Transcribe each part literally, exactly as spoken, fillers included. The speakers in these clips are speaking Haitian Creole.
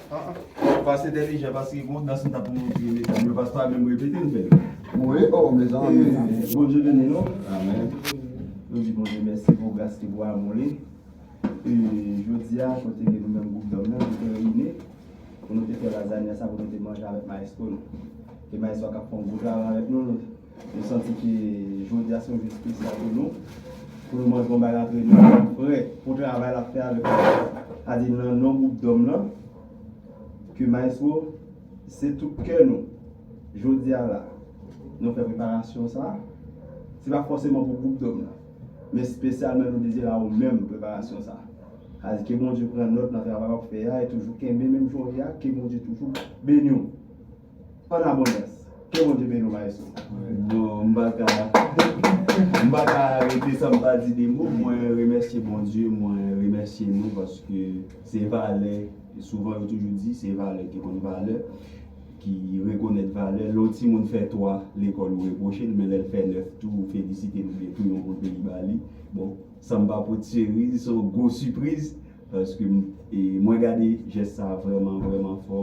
An, an. Pastè entèlijan, paske gon dans m t ap montre medam yo, pastè a menm repete l fè l. Wi, oh, mezanmi. Bondye beni nou. Amèn. Nou di Bondye mèsi pou gras li, pou amou li. E jodi a, kote ke nou menm gwoup dòm nan, nou te reyini, pou nou te fè lazanya sa, pou nou te manje avèk maestro nou. E maestro a k ap fè yon gwo travay avèk nou, nou, nou santi ke jodi a se yon jou espesyal pou nou, pou nou manje yon bagay antre nou, prè pou travay l ap fè avèk nou. Sa di nan non gwoup dòm nan, ke maestro, se tout kè nou. Jodi a la, nou fè preparasyon sa, se pa fòseman pou gwoup dòm nan, men espesyalman nou dezire a ou menm preparasyon sa. Sa di ke Bondye pran nòt nan travay w ap fè a e toujou kenbe menm jan w ye a, ke Bondye toujou beni w an abondans. Ke Bondye beni w, maestro. Bon, m pa ka, m pa ka rete san m pa di de mo. Mwen remèsye Bondye, mwen remèsye nou paske se valè, souvan yo toujou di, se valè ki konn valè, ki rekonèt valè. Lè yon timoun fè twa lekòl, ou repwoche l, men lè l fè nèf tou, ou felisite l, oubyen tou yon bon peyi ba li. Bon, san m pa pote cheriz, se yon gwo sipriz, paske m, e, mwen gade jès sa vrèman, vrèman fò.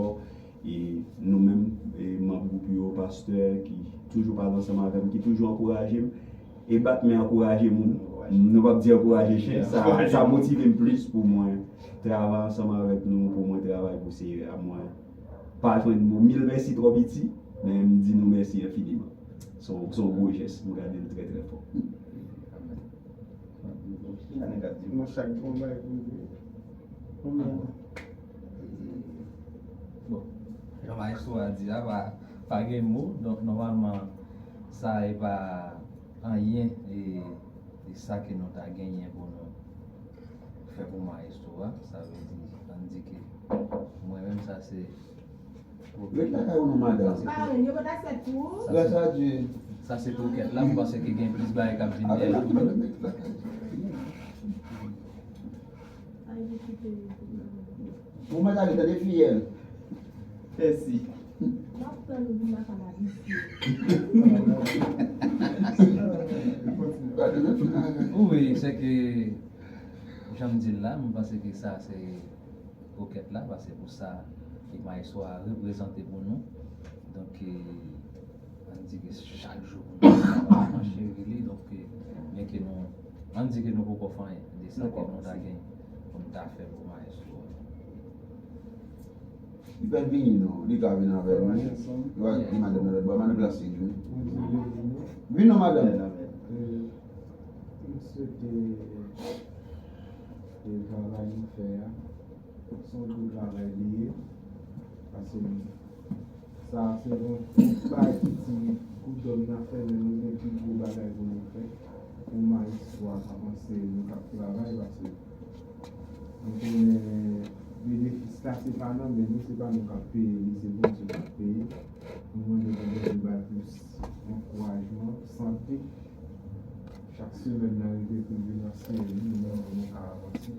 E nou menm, e, manm gwoup yo, pastè ki toujou pale ansanm avè m, ki toujou ankouraje m, e bat men ankouraje moun. Nou p ap di ankouraje chen, sa, sa motive m plis pou mwen travay ansanm avèk nou, pou mwen travay pou Seyè a. Mwen pa jwenn mo, mil mèsi twò piti, men m di nou mèsi enfiniman. Se yon, se yon gwo jès, m gade l trè, trè fò. Nan chak konba e pou di. Konbyen? Bon, jan maestro a di a, pa, pa gen mo, donk nòmalman, sa e pa anyen, e, e sa ke nou ta genyen pou nou fè pou maestro a, sa vle di, ann di ke mwen menm, sa se Ret lakay ou non, madanm. Sa se pou, Gras a Dye. Sa se pou kèt la, m panse ke gen plis bagay k ap vin dèyè la. Bon, madanm, tande fiyèl. Mèsi. M ap tann ou vin lakay la visye. Wi, se ke, jan m di l la, m panse ke sa se pou kèt la, paske pou sa, e maestro a reprezante pou nou. Donk, e, ann di ke chak jou pou nou cheri li, donk, e, byen ke nou, ann di ke nou poko fè anyen de sa ke nou ta gen pou nou ta fè pou maestro a. Li pral vini non, li ka vin avè nou. Li va di madanm nan lòt bò, madanm la se Jun. Vin non, madanm. E, m swete, e, travay nou fè a, se yon gwo travay li ye, paske sa se yon, yon bagay ki ti gwoup dòm nan fè, men nou gen pi gwo bagay pou nou fè pou maestro a k ap anseye nou, k ap travay, paske nou konnen benefis la se pa nan men nou, se pa nou k ap peye li, se Bondye k ap peye. Nou mande pou Bondye bay plis ankourajman, sante, chak semèn nan rive pou l vin anseye nou, nou menm pou nou ka avanse.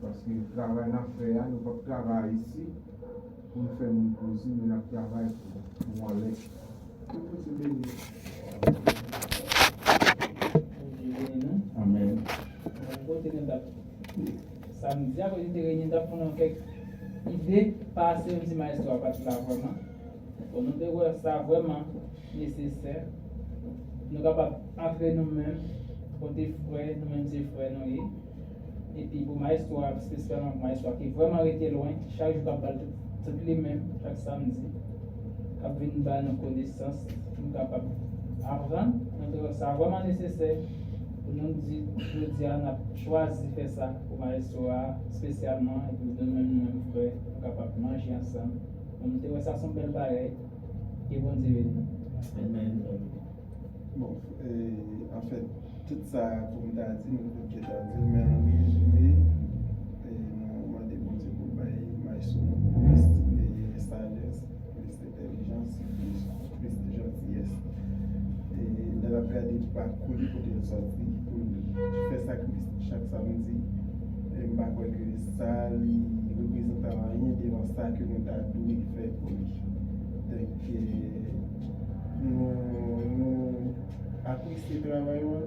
Paske travay n ap fè a, nou p ap travay isi pou n fè moun plezi, men n ap travay pou, pou anlè. Ke Bondye beni nou. Bondye beni nou. Amèn. Bon, kote nou t ap, samdi a, kote nou te reyini, nou t ap fè yon kèk ide, pase, m di maestro a pa t la vrèman. Bon, nou te wè sa vrèman nesesè. Nou kapab antre nou menm, pote frè, nou menm se frè nou ye. Epi pou maestro a, espesyalman pou maestro a ki vrèman rete lwen, chak jou k ap ba l tout, tout li menm, chak samdi, k ap vin ba nou konesans, nou kapab aprann, nou te wè sa vrèman nesesè pou nou di, jodi a, n ap chwazi fè sa pou maestro a, espesyalman, epi nou menm, nou menm frè, nou kapab manje ansanm. Bon, nou te wè sa se yon bèl bagay. Ke Bondye beni nou. Amèn. Bon, e, anfèt, tout sa pou m ta di, nou tout gentan di l, men an rezime, e, nou mande Bondye pou l bay maestro nou plis, e, sajès, plis entèlijans, plis, plis jantiyès. E, lè n ap gade pakou li, kote l sòti, pou l fè sakrifis chak samdi, e m pa kwè ke sa li reprezante anyen devan sa ke nou ta dwe fè pou li. Donk, e, nou, nou apresye travay ou an,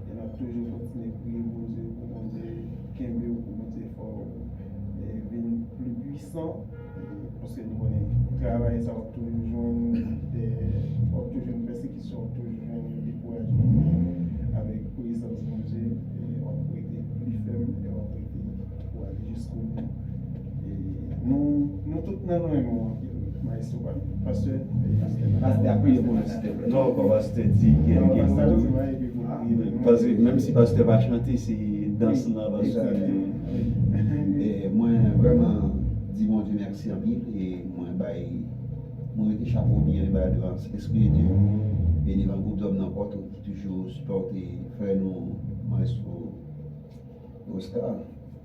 e n ap toujou kontinye priye Bondye pou Bondye kenbe w, pou Bondye fè w, e, vin pli pwisan, e Paske nou konnen travay sa w ap toujou jwenn, w ap toujou jwenn pèsekisyon, w ap toujou jwenn dekourajman, men avèk prezans Bondye, w ap rete pli fèm e w ap rete pou ale jiskobou. E nou, nou tout nan men nou anpil, maestro pa nou. Pastè, pastè. Pastè ap priye pou nou, silteplè. Non, pastè di gen gen tou. Paske menm si pastè pa chante, se dans lan, paske, e, mwen vrèman di Bondye mèsi anpil, e mwen bay, mwen rete chapo byen ba devan Espri de Dye, e devan gwoup dòm nan, pòt ki toujou sipòte frè nou, maestro Oscar,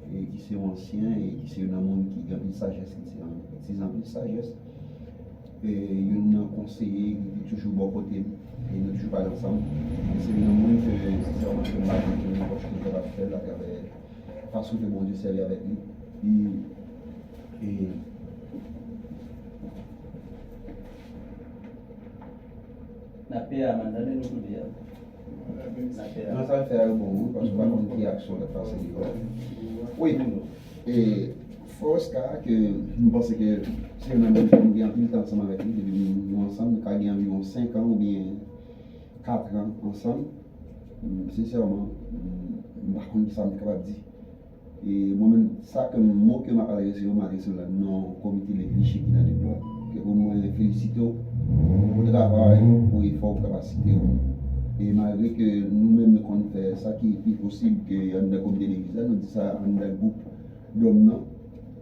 e ki se yon ansyen, e ki se youn nan moun ki gen anpil sajès, ki se yon, ki se anpil sajès. E youn nan konseye ki te toujou bò kote m, e nou toujou pale ansanm. E se youn nan moun ke, sensèman, ke m pa gen nenpòt ki kapab fè l atravè fason ke Bondye sèvi avèk li. Li, e, N ap peye amanndan, men nou koute a. Nan sa l fè a yo bon wi, paske w pa konn ki aksyon l ap pase li yo. Wi, e, frè Oscar, ke m panse ke se youn nan moun ke m gen anpil tan ansanm avèk li, depi nou ansanm, nou ka gen anviwon senk an oubyen kat an ansanm. Sensèman, m pa konn kisa m kapab di. E mwen menm, sa ke m, mo ke m ap adrese yo, m adrese yo nan non komite legliz ki nan deplwa. Ke pou mwen felisite w pou travay ou, pou efò ou, kapasite ou. E malgre ke nou menm nou konn fè sa ki pi posib ke anndan komite legliz la, nou di sa anndan gwoup dòm nan,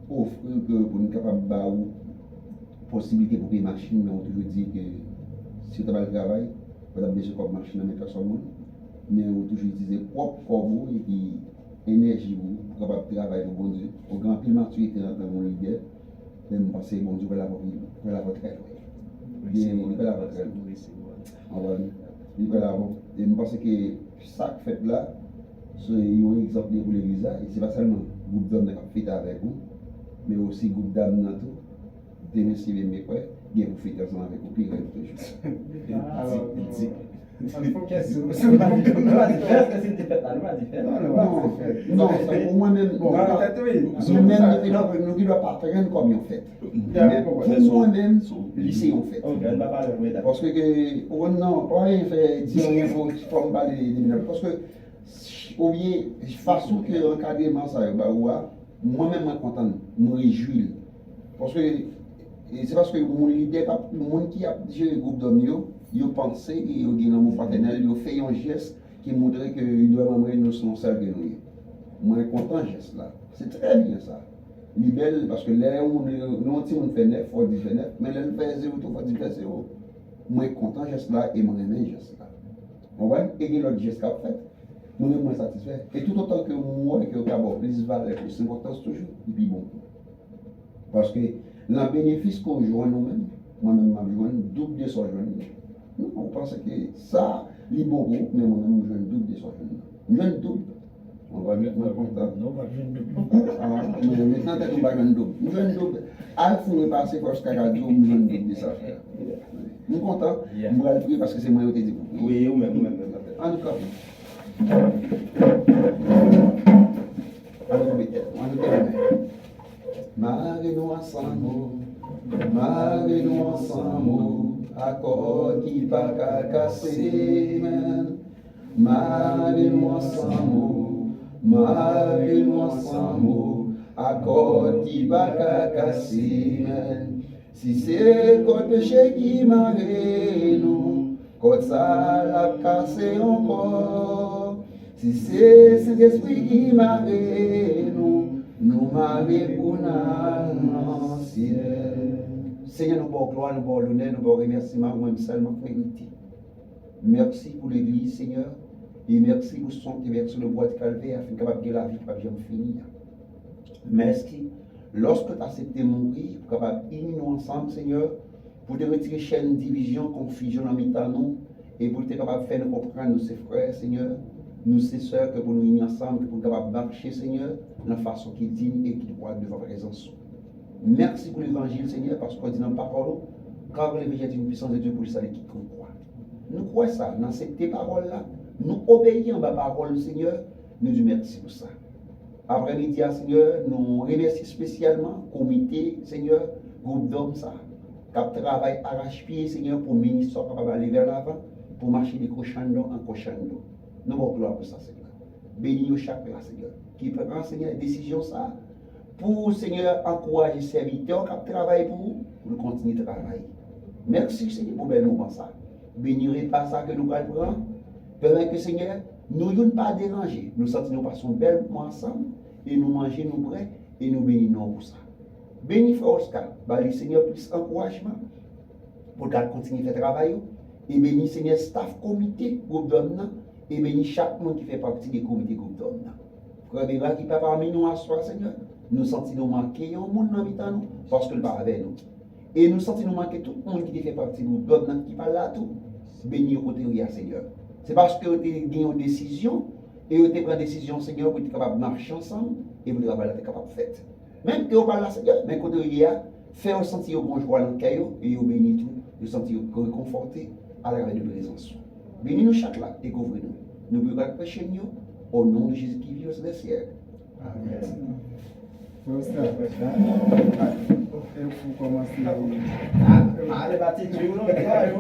ofri ke pou nou kapab ba ou posiblite pou peye machin, men ou toujou di ke si w ta ba l travay, ou t ap bezwen kòb machin nan men pèsòn moun, men ou toujou itilize pwòp kòb ou epi enèji ou pou kapab travay pou Bondye. Ou gen anpil matirite antanke yon lidè, men m panse Bondye pral avè w, pral avè w trè lwen. Li pral avè w trè lwen. Anprann? Li pral avè w. E m panse ke sa k fèt la, se yon egzanp li ye pou legliz la, e se pa sèlman gwoup dòm nan k ap fete avèk ou, men osi gwoup dam nan tou. Demen, si Bondye vle, gen pou fete ansanm avèk ou pi rèd toujou. Alò, nou, nou pa di fèt, èske se te fèt la, nou pa di fèt. Non, non, non, sa, pou mwen menm, bon, petèt wi. Nou menm, nou gen dwa, nou gen dwa pa pran kòm yon fèt. Men pou mwen menm, li se yon fèt. Ok, nou pa pale, wi, dakò. Paske ke, ou konn non, pa anyen fè, di anyen pou, fò m pale de, de, paske, oubyen, fason ke ankadreman sa yo ba ou a, mwen menm, mwen kontan, mwen rejwi l. Paske, e se paske moun lidè k ap, moun ki ap jere gwoup dòm yo, yo panse e yo gen lanmou fratènèl, yo fè yon jès ki montre ke li dwe manm nou se yon sèl ke nou ye. Mwen kontan jès la. Se trè byen sa. Li bèl paske lè yon, lè yon timoun fè nèf, fò di fè nèf, men lè l fè zewo tou, fò di fè zewo. Mwen kontan jès la e mwen renmen jès la. Ou konprann? E gen lòt jès k ap fèt. Mwen menm, mwen satisfè. E toutotan ke m wè ke yo ka ba w plis valè, plis enpòtans toujou, li pi bon pou ou. Paske nan benefis ke w jwenn ou menm, mwen menm m ap jwenn doub de sa w jwenn nan. Non, ou panse ke sa, li bon pou ou, men mwen menm m jwenn doub de sa w jwenn nan. M jwenn doub. Mwen pa jwenn, mwen kontan. Non, w pa jwenn doub. Ah, men, men nan tèt ou pa jwenn doub. M jwenn doub. Al fou repase, fòs kaka di w, m jwenn doub de sa. M kontan. M pral priye paske se mwen yo te di pou priye. Wi, ou menm, ou menm, ou menm. An nou kanpe. An nou kanpe tèt nou, an nou kanpe men. Mare nou ansanm, o, mare nou ansanm, o, akò ki pa ka kase, men. Mare nou ansanm, o, mare nou ansanm, o, akò ki pa ka kase, men. Si se kòd peche ki mare nou, kòd sa l ap kase ankò. Si se Sentespri ki mare nou, nou mare pou n al nan syèl. Senyè, nou ba w glwa, nou ba w lonè, nou ba w remèsiman, ou menm sèl ou merite. Mèsi pou legliz, Senyè, e mèsi pou san ke vèse le bwa di Kalvè a, afin kapab gen lavi ki p ap janm fini a. Mèsi, lòske w t aksepte mouri pou kapab ini nou ansanm, Senyè, pou te retire chèn divizyon, konfizyon nan mitan nou, e pou te kapab fè nou konprann nou se frè, Senyè, nou se sè, ke pou nou ini ansanm, ke pou nou kapab mache, Senyè, nan fason ki diy e ki dwat devan prezans ou. Mèsi pou levanjil, Senyè, paske w di nan pawòl ou, car l'évangile est une puissance de Dieu pour le salut de quiconque croit. Nou kwè sa, n aksepte pawòl la, nou obeyi anba pawòl ou, Senyè, nou di w mèsi pou sa. Aprèmidi a, Senyè, nou remèsye espesyalman komite, Senyè, gwoup dòm sa a, k ap travay arachpye, Senyè, pou minis sa a kapab ale vè lavan, pou mache de kochando an kochando. Nou ba w glwa pou sa, Senyè. Beni yo chak la, Senyè, ki pran, Senyè, desizyon sa a, pou, Senyè, ankouraje sèvitè w k ap travay pou ou, pou l kontinye travay. Mèsi, Senyè, pou bèl moman sa a. Beni repa sa a ke nou pral pran. Pèmèt ke, Senyè, nou youn pa deranje. Nou santi nou pase yon bèl moman ansanm, e nou manje, nou bwè, e nou beni non w pou sa. Beni frè Oscar, ba li, Senyè, plis ankourajman pou l ka kontinye fè travay ou, e beni, Senyè, staf komite gwoup dòm nan, e beni chak moun ki fè pati de komite gwoup dòm nan. Frè Bera ki pa pami nou aswè a, Senyè, nou santi nou manke yon moun nan mitan nou, paske l pa avè nou. E nou santi nou manke tout moun ki te fè pati gwoup dòm nan ki pa la tou. Beni yo kote yo ye a, Senyè. Se paske yo te gen yon desizyon, e yo te pran desizyon, Senyè, pou yo te kapab mache ansanm, e pou travay la te kapab fèt. Menm ke yo pa la, Senyè, men kote yo ye a, fè yo santi yo gon jwa nan kè yo, e yo beni tou, yo santi yo rekonfòte atravè de prezans ou. Beni nou chak la, e kouvri nou. Nou priye ak preche nou, o non de Jezi ki viv e sou lè syèl. Amèn. Frè Oscar, e pou kòmanse. Ale pati di w non, degaje,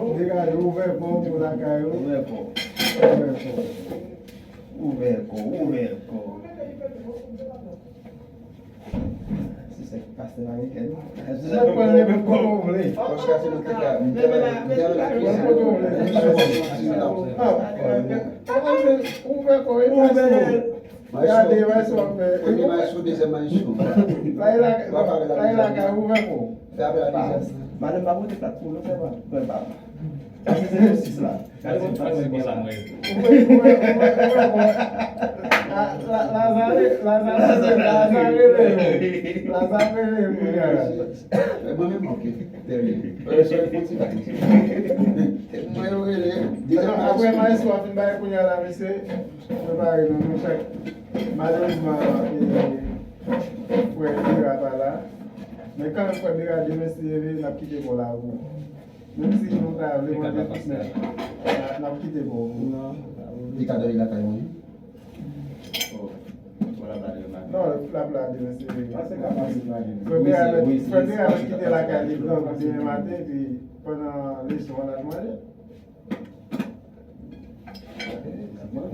ouvè pon pou lakay ou. Ouvè pon. Ouvè pon. Ouvè kò, ouvè kò. Se sa ki pase la, wi, kè nou. Se sa ki pase la, wi. Oscar, se nou ki ka. M te la, m te la. Ouvè kò, ouvè kò. Gade, maestro ap fè. Premye maestro, dezyèm maestro. La e la, la e la ka ouvè pou. Fè apèl a dezyèm. Madanm pa pote plat pou nou, fè pa. Fè pa. Pase se nou sis la. Gade moun pase pou la. Ouvè, ouvè, ouvè, ouvè pou. La, la, Lazare, Lazare, Lazare rele yo. Lazare rele yo, kounye a. Mwen menm, ok. Tèmine. Mwen yo rele. Dezyèm maestro. Apre maestro a fin bay kounye a la, mesye. Prepare nou, nou chak. Malerezman, e, frè Bera pa la. Men kanmenm, frè Bera, demen si Dye vle, n ap kite pou la pou ou. Menm si nou ta vle mande tout nèt, n ap kite pou ou. Li ka dòmi lakay mwen. Non, l ap la demen si Dye vle. Frè Bera, frè Bera kite lakay li demen maten, epi pandan leson an, l al manje. Gen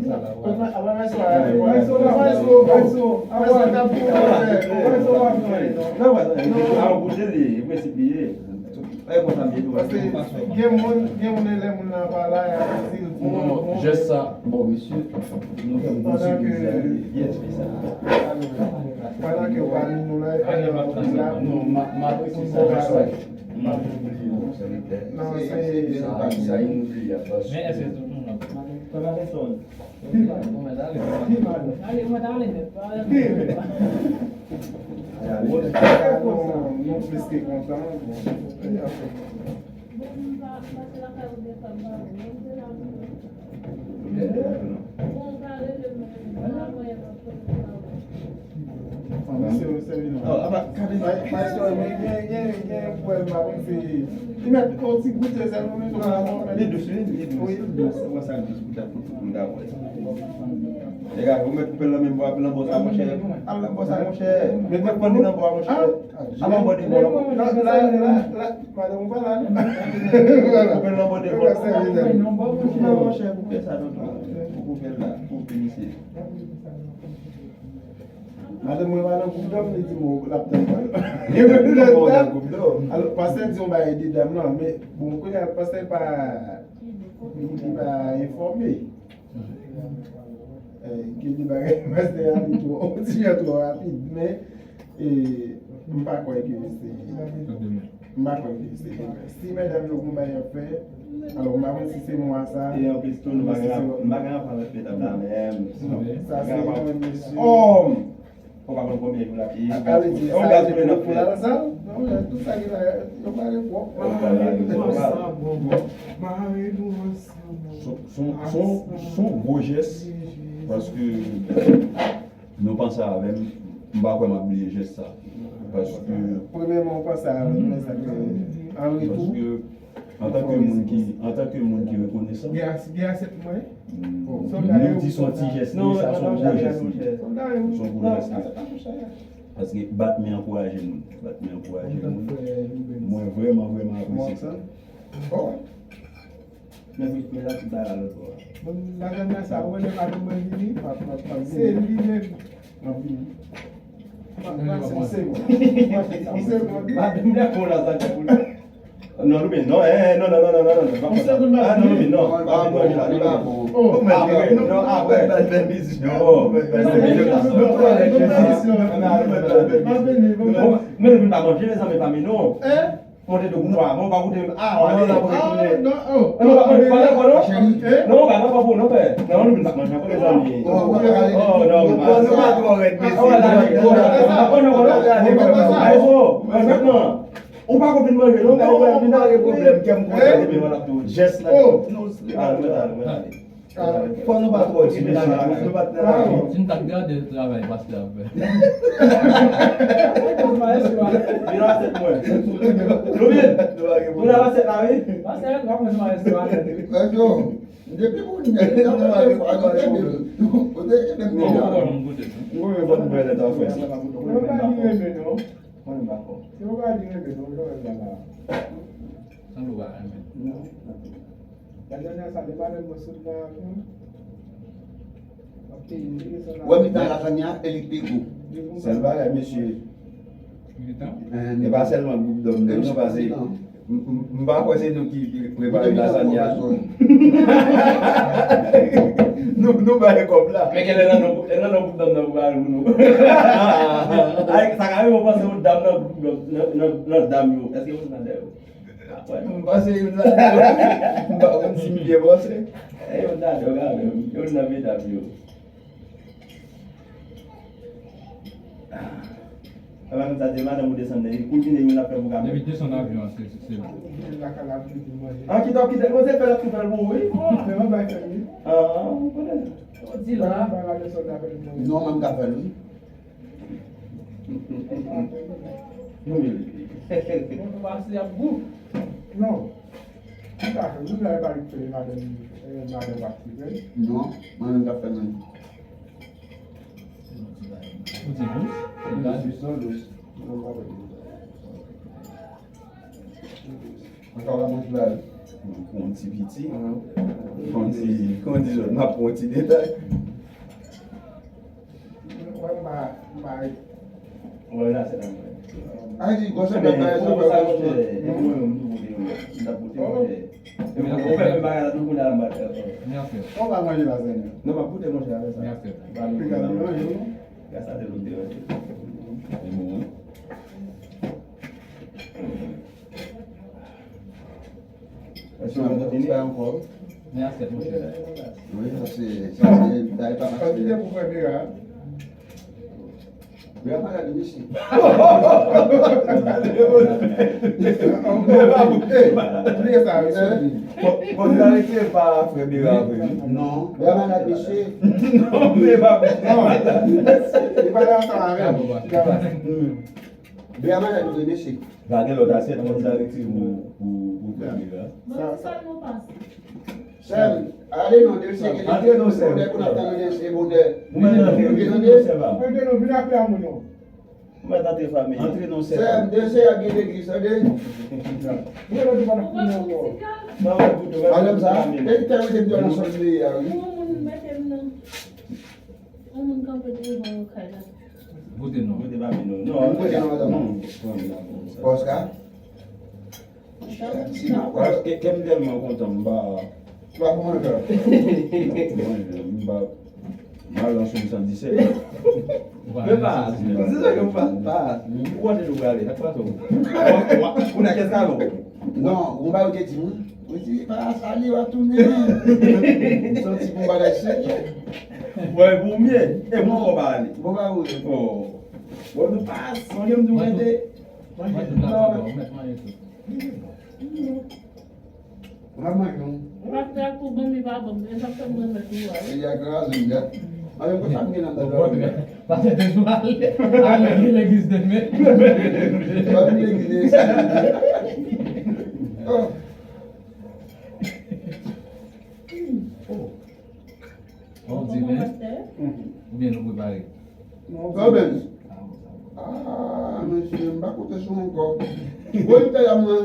moun, gen moun lè moun nan pa la, y ap di l bon, bon. Jès sa, bon, mesye, nou fè bon sipèsiyal. Pandan ke w pa ni nou la, pandan ke w pa ni nou la, non, m a, m apresye sa. Non, se sa, sa, sa, sa, men èske tout moun ap. Pi mal. Pi mal. Ale, mwen ta ale nèt. Pi mal. Nou, nou plis ke kontan. Bon. Bon, se, se vin. Maestro, gen, gen, gen pwoblèm pa konn se li mèt yon ti goute sèlman, men li dous, wi, li dous. Wi, li dous. Ou wè sa, li dous, goute pou tout moun ka bwè. Nèg a, ou mèt koupe l nan men bò, al nan bò sa, monchè. Al nan bò sa, monchè. Mèt mèt pran li nan bò a, monchè. Al nan bò de bò la. La, la, la, la, madanm ou pa la, non? Koupe l nan bò de bò la. Monchè, koupe sa, tonton. Koupe l la, koupe misye. Madanm mwen pa nan gwoup dòm, li di m l ap tann pral. Li pa nan gwoup dòm. Alò, pastè di yon bagay de dam nan, men, bon, kounye a, pastè pa, li, li pa enfòme. Eh, gen de bagay, pastè a, li twò, ti jan twò rapid, men, eh, m pa kwè ke se M pa kwè ke se vre. Si medam yo gon bagay y ap fè, alò, m pa konn si se mwa sa. E anplis tou, nou pa gen rap-, m pa gen rapò avèk medam la menm. Sa se mwen, mesye. Oh! Ou pa konn konbyen jou l ap ye. Sa vle di, sa vle di pou la nan sal? Non, men tout sa ki la, yo pa gen pwòp. Mare nou ansanm. Mare nou ansanm. Son, son, son, son gwo jès, paske nou panse avè m, m pa kwè m ap bliye jès sa. Paske premyèman, ou panse avè m, men sa ke an retou, paske antanke moun ki, antanke moun ki rekonesan, gen as-, gen asyèt mwen. Nou di se yon ti jès, men sa se yon gwo jès li ye. Se yon gwo jès li ye. Paske bat men ankouraje moun. Bat men ankouraje moun. Mwen vrèman, vrèman apresye sa. Men wi, men la tout bagay lòt bò a. Bon, lazanya sa, ou wè lè madanm mwen vini, se li menm. M ap vini. Pase yon segond. Pase yon segond. Madanm la pou lazanya pou li. Non, Loubi, non, eh, non, non, non. Yon segond, ah, non, Loubi, non. Non, non, non, non, non, apre, non, apre. Oh, men Loubi pa manje, mezanmi, pa mi non. Monte de koutwa, bon, pa koute, ah, wale. Ah, non, oh, non, pa, pa dakò, non. Non, pa dakò pou non, pè. Non, nou vin pa manje ankò, mezanmi. Oh, non, pa. Nou pa twò rèd, mesye. Oh, non, non, non. Ou pa konn vin manje, non, pè. Ou pa vin manje. Pwoblèm, kè m kontan, depi mwen ap tou. Jès la. Ah, nou mèt ale, nou mèt ale. Fò nou pa twò di mesye, nou pa t nan lavi. Si n t ap gade travay pastè ap fè. Vin nan asyèt mwen. Loubi, vin nan asyèt la, wi. Pastè, w ap manje nan restoran. Frè Flo, depi pou nèg nan mwen fwa nou te bil. Kote e menm nèg la. Mwen fò nou bèlè ta frè. Mwen pa di renmen non. Mwen pa fò. Se ou pa di renmen non, Joel la la. Sanble w pa renmen. Non. Lajanya sa, de madanm mwen sot nan avyon. Wè mitan lazanya e li pi gou. Sèl bagay, mesye. E pa sèlman gwoup dòm nan, non, paske m, m, m pa kwè se nou ki, ki prepare lazanya. Nou, nou bay kòb la. Men gen lè nan, nan, nan gwoup dòm nan prepare pou nou. Ay, sa ka rive w panse yon dam nan gwoup dòm, nan, nan, nan dam yo. Èske yon nan dam yo? M panse youn nan, m pa konn si m byen panse. E youn nan dòga menm, youn nan medam yo. Ala konn sa te madanm ou desann nan, kou l vini youn ap fè pou kamè. Depi desann avyon an, se, se, se. An ki tan, ki tan, mwen se fè l ap tou fè l pou ou, wi. An, ou konnen. Ou di la. Non, mwen m ka fè l, wi. Bon, nou pase ap gou. Non. Tout à fait. Nou la pa li fè madanm, eh, madanm pa fè. Non, mwen menm k ap fè menm. Ou di gou? Ou di gou? Non, pa fè. Ankò la manje la, wi. Mwen pran yon ti piti. Pran yon ti, kòman di zòt, m ap pran yon ti detay. Mwen pa, m pa. Mwen la, se la mwen. Ay, di, gwo se mwen, mwen sa, mwen sa, mwen. Mwen menm, mwen pote, mwen. M t ap pote, mwen. E mwen, mwen fè men bagay la, tou kounye a la, m pa t fè. Mwen fè. Ou pa manje lazanya? Non, m ap pote, manje avè sa. Mwen fè. Piga manje, non? Gras a Dye, mwen te manje. E mwen. Èske w kontinye? Fè ankò. Men asyèt, monchè. Wi, sa se, sa se, sa e pa mache. Kantite pou fè Bera. Bera malad, wi, mesye. Bliye sa, wi, sou li. Konn sa rete pa frè Bera vre, wi. Non, Bera malad, mesye. Non, men pa. Non. Li pa nan ansanm avè m. Bera malad, wi, mesye. Pa gen lòt asyèt, mwen sa retire pou, pou, pou premye a. Mwen se sèl mwen pase. Sèm, ale non, de se ke antre non, sèm. Bonè pou n ap tann de se bonè. Ou mèt antre, wi, non, sèm. Antre non, vin ak la moun non. Ou mèt antre, fanmi. Antre non, sèm. Sèm, de se ap gen legliz, tande. Mwen lè di pa nan konnen ankò. Madanm sa, e ki te mete m deyò nan sòl m ye a, wi. Yon moun mete m nan. Yon moun kanpe devan yon kay la. Vote non. Vote pa vin non. Non, vote non, madanm. Non. Oscar? Kè m tèlman kontan, m pa. M pa konn ankò. M pa. M al nan soum san disèt. Men pa, se sa ke m pa, pa. Ou konnen nou prale, sa k pase w? Ou nan kès kalon? Non, ou pa ou te di m. Ou di, pa sa li w ap tounen. M santi pou bagay serye. Bon, e pou mye, e pou kò pa ale. Bon, ba ou. Oh. Bon, nou pa sonje m di w mete. Mwen tout la pa bon, mèt manje tout. Ou pa manje non. Ou pa fè pou bon, li pa bon. E sa fè mwen mèt ou a. Li a kraze, li a. Mwen menm konsa m gen nan dòmi. Pastè te sou ale. Ale legliz demen. Pa vin legliz. Oh. Oh. Bon, dimen? Oubyen nou prepare? Non, sa ben. Ah, bon, sa bon. Ah, Mesye, m pa konte sou ou ankò. Bon, m te la, mwen.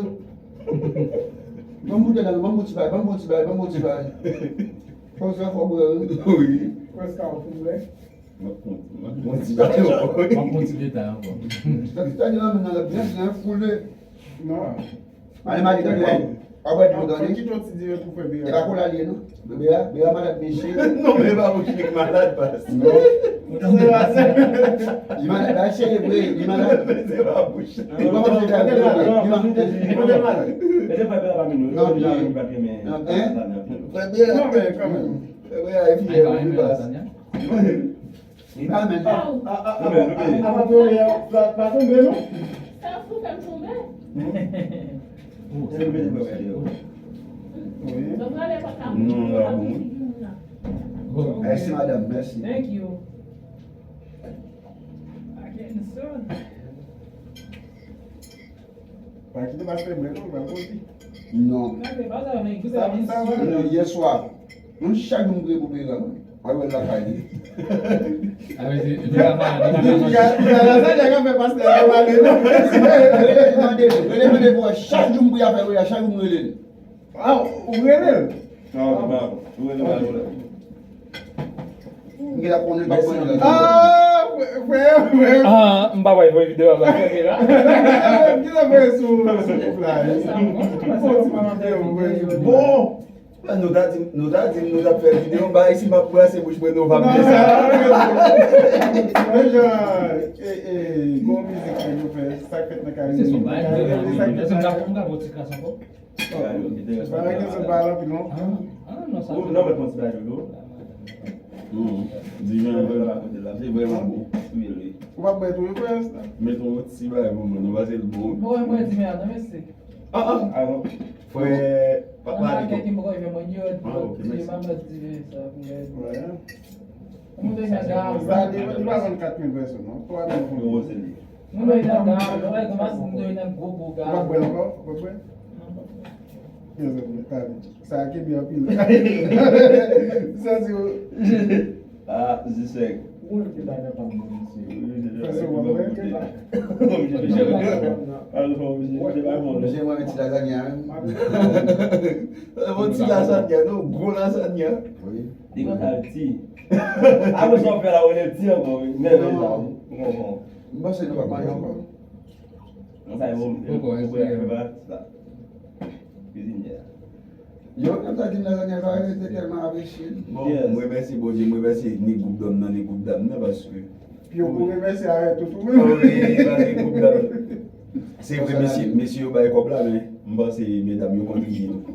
Ban m bouda la, ban m bon ti bagay, ban m bon ti bagay, ban m bon ti bagay. Fò sa fò bwè, wi. Wi. Prèske ou fin bwè. M ap pran, m ap pran ti bagay ankò. M ap pran ti detay ankò. Sa ki ta di la, men nan la byen, byen foule. Non. Ale mari, tande, pa bwè dlo, tande. Fò kite yon ti dire pou fè bera. E pa kola li ye, non. Bera, bera malad, mesye. Non, men e pa bouch li k malad, pas. Non. Li malad, ba selebre, li malad. Men se pa bouch. Li kòmanse fè bera, li malad. Mete fè bera pa mini. Non, li pa renmen. Fè bera. Non, men kanmenm. Fè bera, e fiyè, li pas. Li pa menm. Apa tonbe, pa tonbe, non? Sa fou fè m tonbe. Wi. Donk, ale pa ka. Non, la, bon. Mèsi, madanm, mèsi. Thank you. I getting sun. Pa kite pastè mwen non, pa kozi. Non. Sa, sa va. Non, yè swa, mwen chak jou m priye pou Bera, mwen. Al wè l lakay li. Lasagna ka fè pastè a pale non. Rele mande, rele mande pou wè, chak jou m priye avè Bera, chak jou m rele l. Ah, ou rele l? Non, se pa bon. Ou rele l, ou rele l. M gentan konnen l pa konnen la. Ah, frè, frè, frè. Ah, m pa wè voye videyo a, ba fè la. Ki sa voye sou, sou group la? Fò ti videyo voye sou. Bon. Nou ta di, nou ta di, nou t ap fè videyo, m pa isi m ap brase bouch mwen, nou pa m di sa. Men jan, e, e, gon mizik ke nou fè, sa k fèt nan Karibik. Se son bagay, m ka, m ka, m ka fè yon ti kras ankò. Bagay ke sot ba l anpil non. Ah, ah, non, sa. Ou nan mèt yon ti bagay yo. Hmm. Di jan yo rakonte la, se vrèman bon. Wi, wi. Ou pa bwè tou, yo fè sa. Met yon ti bagay pou mwen, non, paske l bon. Bon, mwen di, men, non, mèsi. Ah, ah. Ah, bon. Frè, pa, pa ale tou. Ah, ok, mèsi. Mwen te nan gaz. Sa li, li pa vann kat mil pèsòn, non? Twa mil pou mwen. Mwen te nan gaz, mwen te nan gwo, gwo gaz. Ou pa bwè ankò? Ou pa bwè? Mezanmi, talè. Sa a kenbe anpil. Sa di yo. Ah, Zisèk. Ou te ta nan fanm mwen, mesye. Fè se w wè. Misye mwen ti lasagna, menm. Yon ti lasagna, non, gwo lasagna. Wi. Li konn sa l ti. Apre sa w fè la, ou rele l ti ankò, wi. Men, men, sa, wi. Ou konprann? M panse nou p ap manje ankò. Non, sa e bon, ou konn fè pa la. Kizin yè. Yo, menm sa di m lasagna pa rete tèlman apresye. Bon, m remèsye Bondye, m remèsye ni gwoup dòm nan, ni gwoup dam nan, paske Pyo pou remèsye avè tout ou menm. Wi, paske gwoup dam. Se vre, mesye, mesye yo bay kòb la, men m panse medam yo kontribiye tou.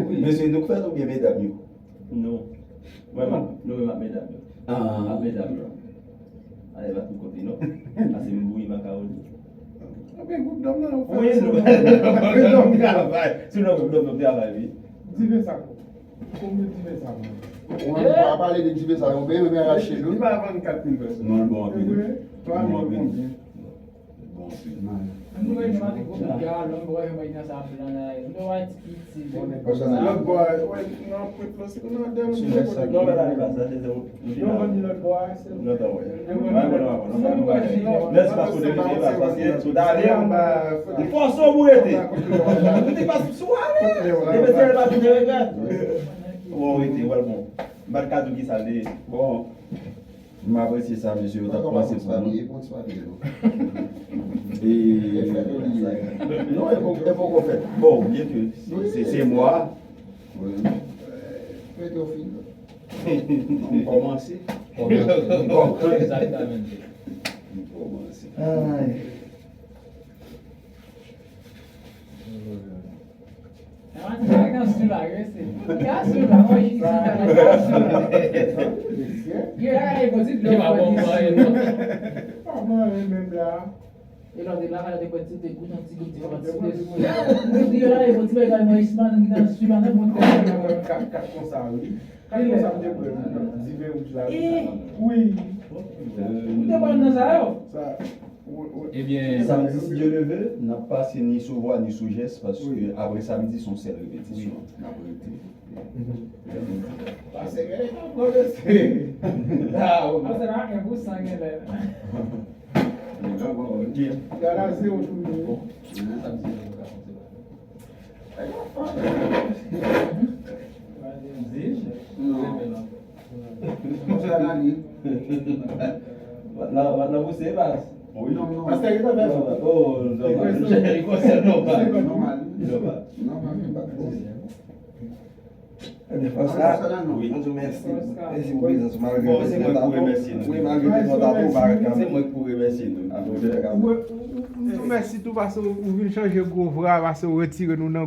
Mesye, nou k fè l oubyen medam yo? Non. Mwen, m ap, nou menm ap medam yo. Ah. Ap medam yo. Ale pa tout kote, non. Pase m bouyi makawoni. Anben, gwoup dòm nan, ou fè. Wi, nou, nou travay. Si nou gwoup dòm, nou travay, wi. Diven sa, konbyen diven sa, mwen? Ou pa pale de diven sa, yon peyi, men rache, wi. Li pa vann kat mil pèsòn. Non, l bon anpil. Se vre? Twa mil konbyen? Bon, se mal. Lòt bò, wè, nan pwent lan, se nan dèm. Non, men la, li pa sa, se, se, yo vann li lòt bò a, se. Lòt bò, wè. Mwen, mwen, mwen, mwen, mwen, mwen. Mèsi paske w te rete, paske ou ta ale, ou fòse w pou rete. Ou te pase sou ale. Depi se pa pou te regrèt. Bon, rete, wè l bon. M pa t ka di w ki sa l te ye. Bon. M apresye sa, mesye yo t ap panse pou nou. E, non, e poko, e poko fèt. Bon, byen ke se, se mwa. M kòmanse. M kòmanse. Egzakteman. M kòmanse. Ay. Nan sou la, yo se. Nan sou la, mwen jis nan sou la. Yo la gade pwodui dlo. Li pa bon pou anyen non. Pa bon anyen menm la. E lò de la, gade pwodui te gout yon ti gout diferan ti de sou. Yo la gade pwodui bagay mwen jis nan sou la nan bon tèt. Kat, kat konsa wi. Kat konsa m te pran diven wouj la wi. Wi. Ou te pran nan sa yo? Sa. Ebyen, samdi, si Dye le ve, n ap pase ni sou vwa, ni sou jès, paske apre samdi, se yon sèl repetisyon. N ap rete. Pase gen tan pwofesè. Ah, ok. Pase pa gen pou san gen lè. Gade a zewo toujou. Nan pouse bas. Wi, non, non. Pastè, li nan fè. Oh, non, non, non. Li konsène non pa. Normal. Normal. Normal, pa de pwoblèm. Ebyen, Frans la, nou di w mèsi. Mèsi pou prezans ou, malgre nou te fè tatou. Wi, malgre nou te fè tatou, ou pa ret kanmenm. Se mwen ki pou remèsye nou. Mèsi tou, paske ou vin chanje gwo vra, paske ou retire nou nan